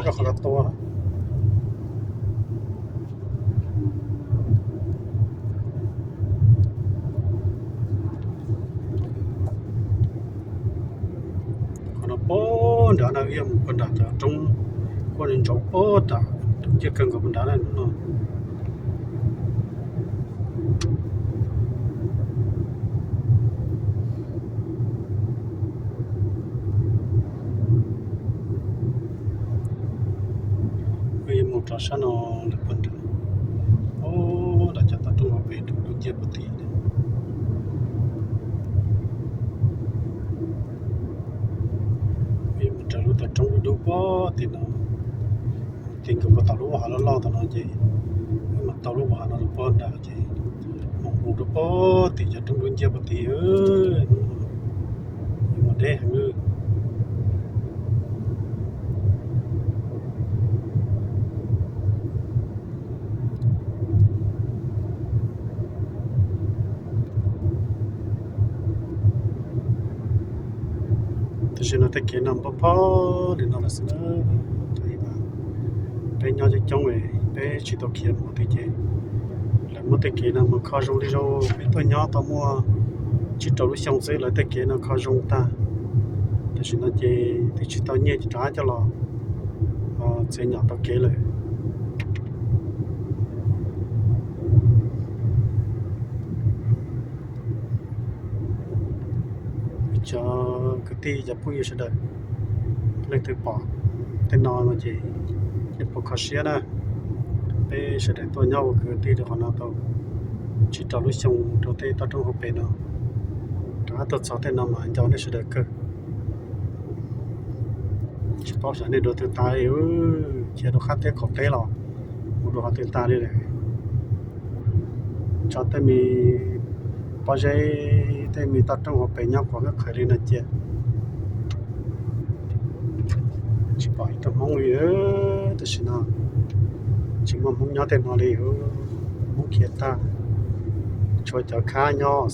ກໍຄົນລະຕົວ. ຂະໜາດປານດານະ ອຽມປານດາຈະຕົງ ຄວນເຈົ້າປານດາ ຕົງເຈຍເກີງກັບປານດານັ້ນເນາະ. ເອີຍ ໝູ່ຈອດຊະເນາະ ເລີຍເພິ່ນ ໂອ້ ດາຈະຕັດຕົງເອົາໄປດູ ດູເຈັບບໍ່ຕິ ເອີຍ ໝູ່ຈອດລົດຕັດຕົງດູບໍ່ຕິເນາະ. ຕິງກໍບໍ່ຕາລຸຫາລອດຕະນອນເຈ ມັນຕາລຸຫານອນປອນດາເຈ ມອງດູປອດຕິຈະຕ້ອງດຸນເຈຍປະຕິເອີຍ ມາເດ້ເອີຍ. ແຕ່ຊິນອນແຕ່ເກນຳບໍ່ພໍ ເດນອນລະຊິນອນ ໄປຍອດຈະຈົ່ງເອ ໄປຊິໂຕຄຽມໂອຕິເຈ ລະມົວແຕ່ເກນຳມາຄໍຊົງລິໂຊ ໄປຕົວຍອດຕໍ່ມົວ ຊິໂຕລຸຊົງເຊ ລະແຕ່ເກນຳຄໍຊົງຕາ ແຕ່ຊິນອນເຈ ແຕ່ຊິຕອນເຍຈະຕາຈະຫຼໍ ເຊຍອດຕໍ່ເກເລີຍ. ຈະກະຕິຈະປຸຍສະເດີ ເລີຍຖືປອກແຕ່ນອນມາເຈ ເຈັບປວດຄອເຊຍນະ ເປສະເດີຕົວຍາວກະຕິເດຂອນອໂຕ ຊິຕອລຸຊົງໂຕເຕຕອດຕົງໂຮເປນອ ຕາຕົດສອບແຕ່ນອນມາຈອນໄດ້ສະເດີເກີ ສະເພາະສາຍນີ້ໂດນຕົວຕາຍ ເອີ ເຈໂດຄາເຕຂອງເຕຫຼໍ ບໍ່ໂດຄາຕົວຕາຍເລີຍ. ຈອດແຕ່ມີ ປອເຈແຕ່ມີຕັດຕົງຫົວເປຍອມຂອງກໍເຄີຍເລີຍນະເຈຍ ຊິປອຍຕົວມົງອີເອີ ແຕ່ຊິນອນ ຊິມາມຸງຍອດແຕ່ນອນເລີຍ ມຸງຂຽດຕາ ຊ່ວຍເຈົ້າຂ້າຍອດ